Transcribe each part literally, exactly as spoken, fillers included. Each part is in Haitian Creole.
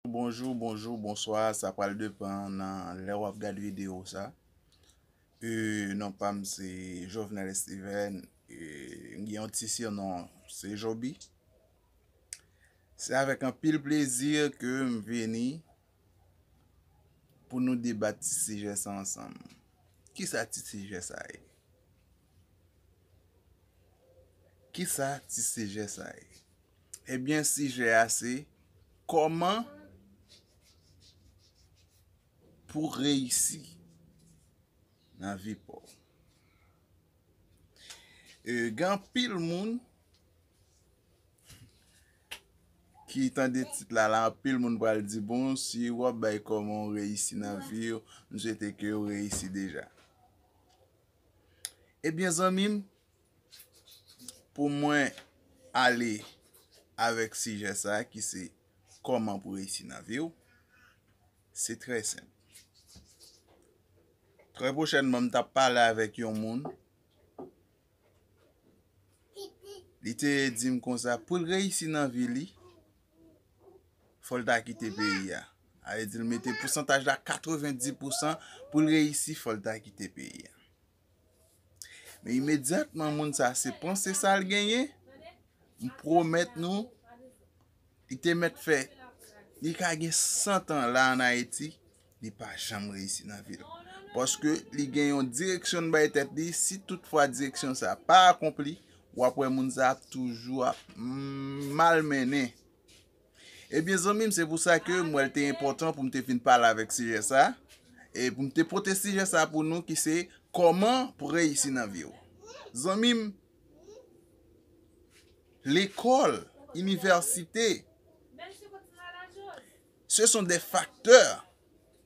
Bonjou, bonjou, bonswa, sa pral depann nan lè w ap gade videyo sa. E, non pa m se Jovenel Steven, e, m gen yon ti sinon, se Joby. Se avèk anpil plezi ke m vini pou nou debat ti sijè sa ansanm. Kisa ti sijè sa ye? Kisa ti sijè sa ye? Ebyen, sijè a se kòman pou reyisi nan vi pa w. E, gen anpil moun ki tande tit la, la, anpil moun pral di, "Bon, si w ap bay kòman w reyisi nan vi w, m swete ke w reyisi deja." Ebyen, zanmi m, pou mwen ale avèk sijè sa a ki se kòman pou reyisi nan vi w, se trè senp. Trè pwochènman, m t ap pale avèk yon moun. Li te di m konsa, pou l reyisi nan vi li, fò l ta kite peyi a. Sa vle di l mete pousantaj la katrevenndis pousan pou l reyisi, fò l ta kite peyi a. Men imedyatman moun sa se panse sa l genyen, m pwomèt nou, li te mèt fè, li ka gen san tan la ann Ayiti, li pa janm reyisi nan vi l. Paske li gen yon direksyon l bay tèt li, si toutfwa direksyon sa pa akonpli, w ap wè moun sa ap toujou ap, mm, malmennen. Ebyen, zanmi m, se pou sa ke m wè l te enpòtan pou m te vin pale avèk sijè sa, e pou m te pote sijè sa pou nou, ki se kòman pou reyisi nan vi w. Zanmi m, lekòl, inivèsite, ce sont des facteurs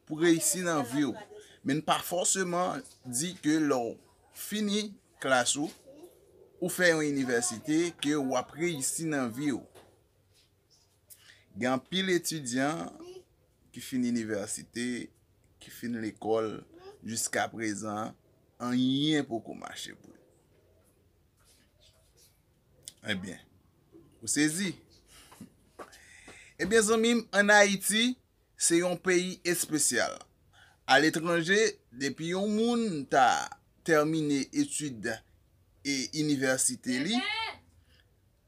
pou reyisi nan vi w. Men n pa fòseman di ke lè w fini klas ou, ou fè yon inivèsite, ke w ap reyisi nan vi w. Gen anpil etidyan ki fin inivèsite, ki fin lekòl, jiska prezan, anyen poko mache pou yo. Ebyen, ou sezi? Ebyen, zanmi m, ann Ayiti, se yon peyi espesyal. Aletranje, depi yon moun ta tèmine etid e inivèsite li,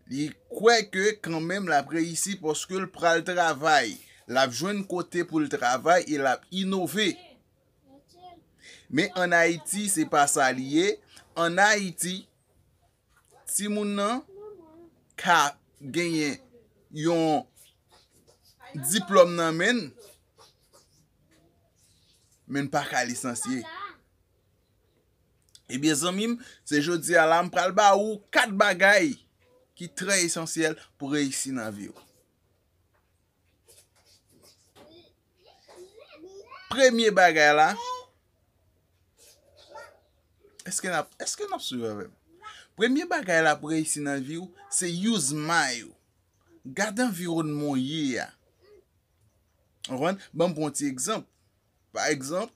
li kwè ke kanmenm l ap reyisi paske l pral travay. L ap jwenn kote pou l travay e l ap inove. Men ann Ayiti, se pa sa li ye. Ann Ayiti, timoun nan ka genyen yon diplòm nan men l, men l pa ka lisansye. Ebyen, zanmi m, se jodi a la, m pral ba ou kat bagay ki trè esansyèl pou reyisi nan vi w. Premye bagay la, èske n ap, èske n ap swiv avè m? Premye bagay la pou reyisi nan vi w, se use mind ou. Gade anviwònman w ye a. Ou konprann? Ban m pran yon ti egzanp. Pa egzanp,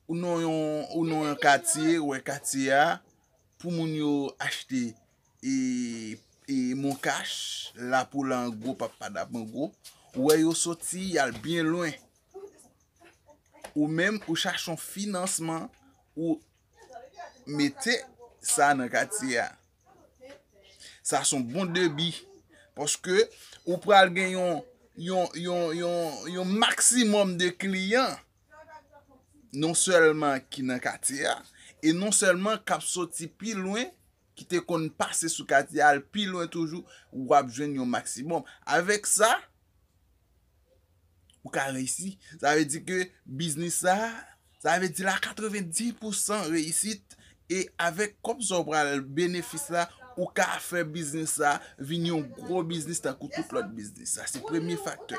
ou nan yon, ou nan yon katye, ou wè katye a, pou moun yo achte e, e monkach, la pou la an gwo, pap padap an gwo, ou wè yo soti, y al byen lwen. Ou menm, ou chache yon finansman, ou mete sa nan katye a. Sa se yon bon debi. Paske ou pral gen yon, yon, yon, yon, yon maksimòm de kliyan. Non sèlman ki nan katye a, e non sèlman k ap soti pi lwen, ki te konn pase sou katye a, al pi lwen toujou, w ap jwenn yon maksimòm. Avèk sa, ou ka reyisi. Sa vle di ke biznis sa, sa vle di la katrevenndis pousan reyisit, e avèk kòb sa w pral benefis la, ou ka fè biznis sa vin yon gwo biznis tankou tout lòt biznis. Sa se premye faktè.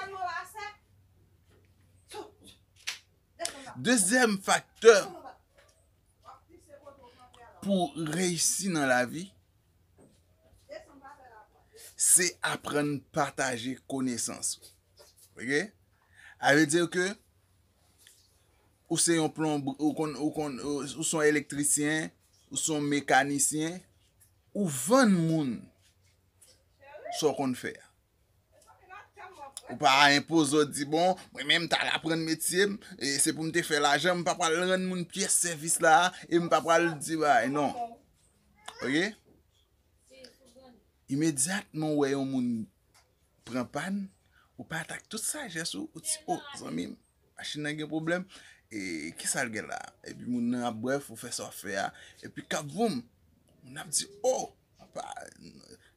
Dezyèm faktè pou reyisi nan lavi, se aprann pataje konesans ou. Oke? Sa vle di ke ou se yon plonb-, ou konn, ou konn, ou se yon elektrisyen, ou se yon mekanisyen, ou vann moun sa w konn fè a. Ou pa enpoze w di, bon, mwen menm m t al aprann metye m, e se pou m te fè lajan, m pa pral rann moun pyès sèvis la a, e m pa pral di bagay, non. Oke? Imedyatman w wè yon moun pran pàn, ou pati ak tout sajès ou, ou di, o, zanmi m, machin nan gen pwoblèm, e kisa l gen la? Epi moun nan ap brèf, ou fè sa w ap fè a, epi k ap voum, moun ap di, o, apa,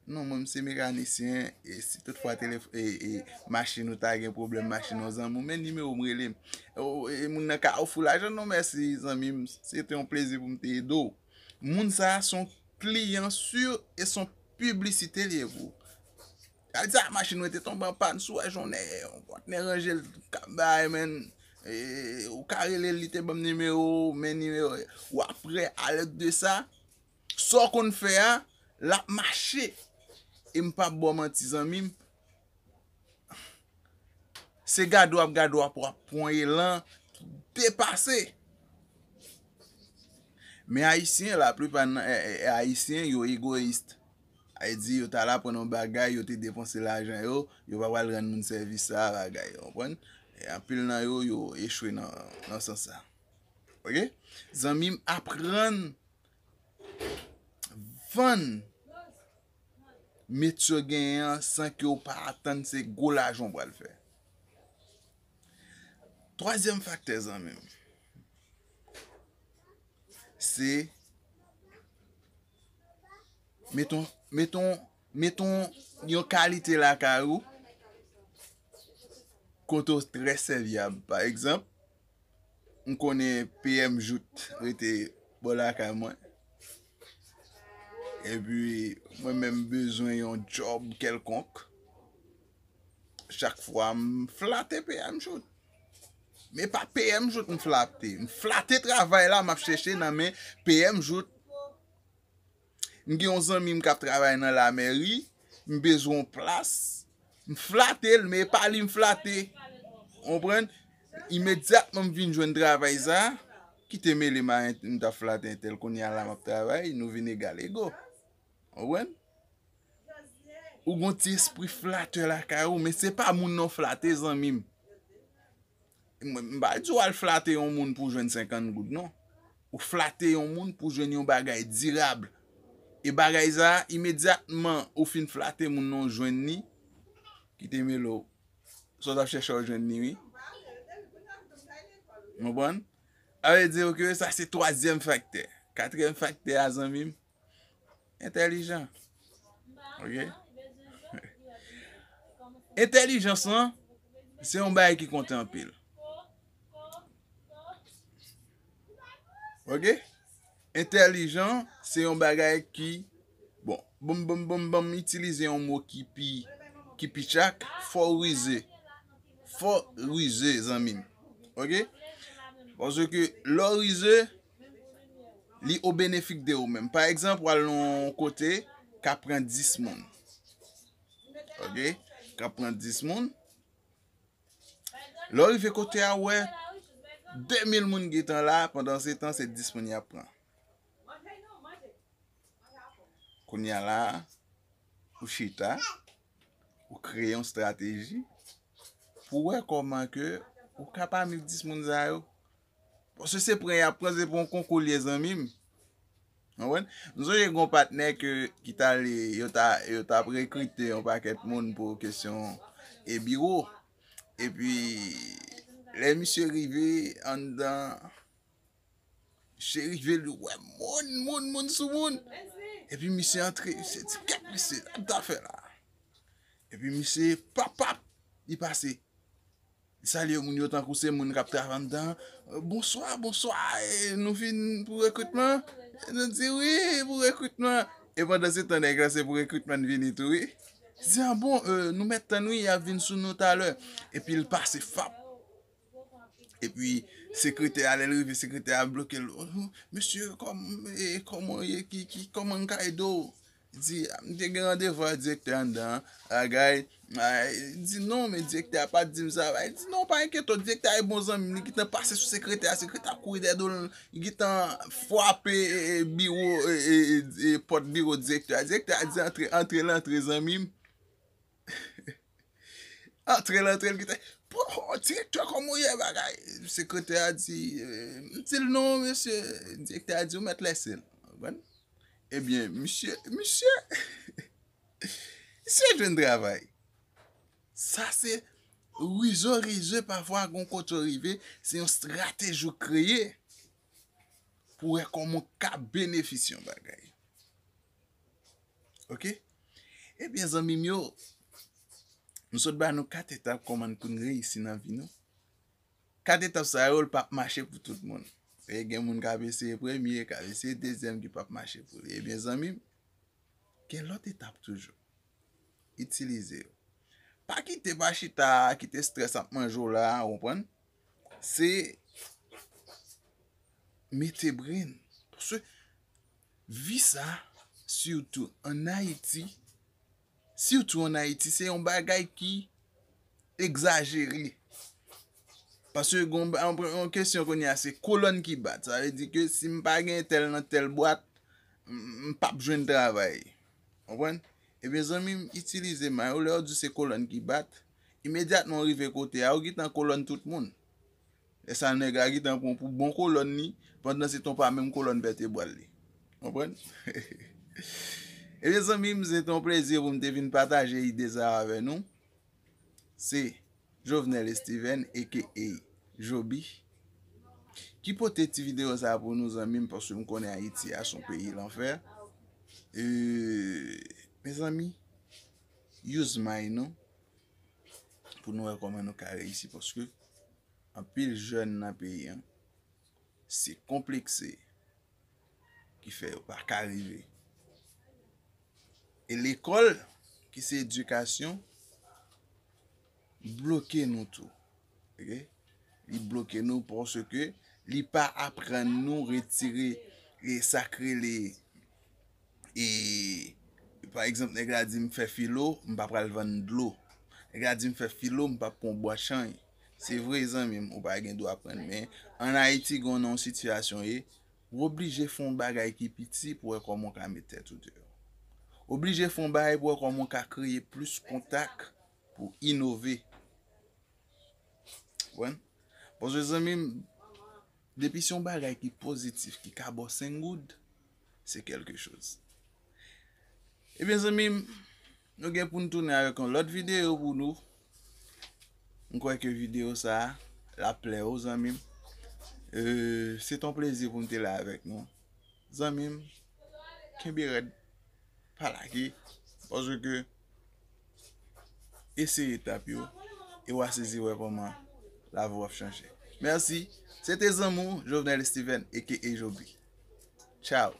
non, mwen m se mekanisyen, e si toutfwa telef-, e, e machin ou ta gen pwoblèm, machin yon zanmi w, men nimewo m rele m. O, e moun nan ka ofri w lajan, non, mèsi, zanmi m, se te yon plezi pou m te ede w. Moun sa a se yon kliyan si e se yon piblisite l ye pou ou. Al di, a, machin mwen te tonbe an pàn, si w wè jan w nèg, yon pòtnè ranje l, k ap bay, men, e, ou ka rele l, li te ban m nimewo, men nimewo, w ap prè alèt de sa, sa w konn fè a, l ap mache. E m p ap ba w manti, zanmi m, se gade w ap gade w ap, w ap pran elan ki depase. Men Ayisyen, laplipa nan, e, e, Ayisyen, yo egoyis. Sa vle di, yo t al aprann yon bagay, yo te depanse lajan yo, yo pa pral rann moun sèvis sa a, bagay, ou konprann? E anpil nan yo, yo echwe nan, nan sans sa. Oke? Zanmi m, aprann vann metye w genyen an san ke w pa atann se gwo lajan w pral fè. Twazyèm faktè, zanmi m, se meton, meton, meton yon kalite lakay ou kote w trè sèvyab. Pa egzanp, m konnen P M Jout rete bò lakay mwen. Epi, mwen menm bezwen yon djòb kèlkonk. Chak fwa, m flate P M Jout. Men pa P M Jout m flate. M flate travay la m ap chèche nan men P M Jout. M gen yon zanmi m k ap travay nan lamèri, m bezwen yon plas, m flate l, men e pa li m flate. Ou konprann? Imedyatman m vin jwenn travay sa, kite mele m a ent-, m t ap flate entèl, kounye a la m ap travay, nou vin egal ego. Ou konprann? Ou gon ti espri flatè lakay ou, men se pa moun nan w flate, zanmi m. Mwen, m pa di w al flate yon moun pou w jwenn senkant goud, non. Ou flate yon moun pou w jwenn yon bagay dirab. E bagay sa a, imedyatman ou fin flate moun nan, w jwenn li, kite mele w. Sa w t ap chèche a, w jwenn li, wi. Ou konprann? Sa vle di ke sa se twazyèm faktè. Katriyèm faktè a, zanmi m, entèlijan. Oke? Entèlijans lan, se yon bagay ki konte anpil. Oke? Entèlijan, se yon bagay ki, bon, bon, bon, bon, bon, m itilize yon mo ki pi, ki pi tchak, fò w rize. Fò w rize, zanmi m. Oke? Paske lè w rize, li o benefik de ou menm. Pa egzanp, w al nan yon kote k ap pran dis moun. Oke? K ap pran dis moun. Lè w rive kote a, w wè de mil moun gentan la, pandan se tan, se dis moun y ap pran. Kounye a la, ou chita, ou kreye yon estrateji pou w wè kòman ke ou ka pami dis moun sa yo. Paske se pran y ap pran, se pa yon konkou l ye, zanmi m. Konprann? M sonje gen yon patnè ke, ki t ale, yo ta, yo t ap rekrite yon pakèt moun pou kesyon e biwo. Epi, lè misye rive anndan, misye rive, li wè moun, moun, moun sou moun. Epi misye antre, misye di, "Kèt, mesye, sa m ta fè la?" Epi misye, pap, pap, li pase. Li salye moun yo tankou se moun k ap travay anndan. "Bonswa, bonswa, e, nou vin pou rekritman?" Nou di, "Wi, pou rekritman." E pandan se tan, nèg la se pou rekritman l vini tou, wi. Li di, "A bon, e, nou mèt tann, wi, y ap vin sou nou talè." Epi l pase, fap. Epi sekretè a, lè l rive, sekretè a bloke l. "Oh, mesye, kòm-, e, kòman w ye? Ki, ki, kòman m ka ede w?" Li di, "A, m te gen randevou ak direktè anndan an, bagay." A, li di, "Non, men direktè a pa t di m sa." Li di, "Non, pa enkyete w, direktè a e bon zanmi m, li gentan pase sou sekretè a, sekretè a kouri dèyè do l, li gentan frape, e, e, biwo, e, e, e, e, pòt biwo direktè a. Direktè a di, 'Antre, antre, l antre, zanmi m.'" Antre l, antre l, kite. Bon, direktè, kòman w ye, bagay? Sekretè a di, eh, m di l non, mesye. Direktè a di, ou mèt lèse l. Konprann? Ebyen, misye, misye, misye jwenn travay. Sa se rizo rizo pafwa gon kote w rive, se yon strateji w kreye pou wè kòman w ka benefisye yon bagay. Oke? Ebyen, zanmi m yo, m sot ba nou kat etap kòman pou n reyisi nan vi nou. Kat etap sa yo, l p ap mache pou tout moun. E gen moun k ap eseye premye, k ap eseye dezyèm, ki p ap mache pou li. Ebyen, zanmi m, gen lòt etap toujou. Itilize yo. Pa kite pa chita, kite estrès ap manje w la, ou konprann? Se mete bren. Paske vi sa, sitou ann Ayiti, sitou ann Ayiti, se yon bagay ki egzajere. Paske gon, yon, yon kesyon kounye a, se kolòn ki bat. Sa vle di ke si m pa gen tèl nan tèl bwat, m, m p ap jwenn travay. Konprann? Ebyen, zanmi m, itilize may ou. Lè yo di se kolòn ki bat, imedyatman w rive kote a, ou gentan kolòn tout moun. Lè sa, nèg la gentan pran pou bon kolòn li, pandan se tan pa menm kolòn vètebral li. Konprann? Ebyen, zanmi m, se te yon plezi pou m te vin pataje ide sa avè nou. Se Jovenel Steven, A K A Joby, ki pote ti videyo sa pou nou, zanmi m, paske m konnen Ayiti a se yon peyi lanfè. E, mezanmi, use may nou pou nou wè kòman nou ka reyisi, paske anpil jèn nan peyi an, se konplekse ki fè yo pa ka rive. E lekòl, ki se edikasyon, bloke nou tou. Oke? Li bloke nou paske li pa aprann nou retire e sa k rele, e, pa egzanp, nèg la di m fè filo, m pa pral vann dlo. Nèg la di m fè filo, m p ap pran bwa chay. Se vre, zanmi m, ou pa gen dwa aprann, men ann Ayiti, gen yon sitiyasyon ye, ou oblije fè yon bagay ki piti pou wè kòman w ka met tèt ou deyò. Oblije fè yon bagay pou wè kòman w ka kreye plis kontak pou inove. Konprann? Paske, zanmi m, depi se yon bagay ki pozitif, ki ka ba w senk goud, se kèlke choz. Ebyen, zanmi m, nou gen pou n tounen avèk yon lòt videyo pou nou. M kwè ke videyo sa a, l ap plè ou, zanmi m. E, se te yon plezi pou m te la avèk nou. Zanmi m, kenbe rèd, pa lage, paske eseye etap yo, e w a sezi wè kòman lavi w ap chanje. Mèsi. Se te zanmi w, Jovenel Steven, A K A Joby. Tchao.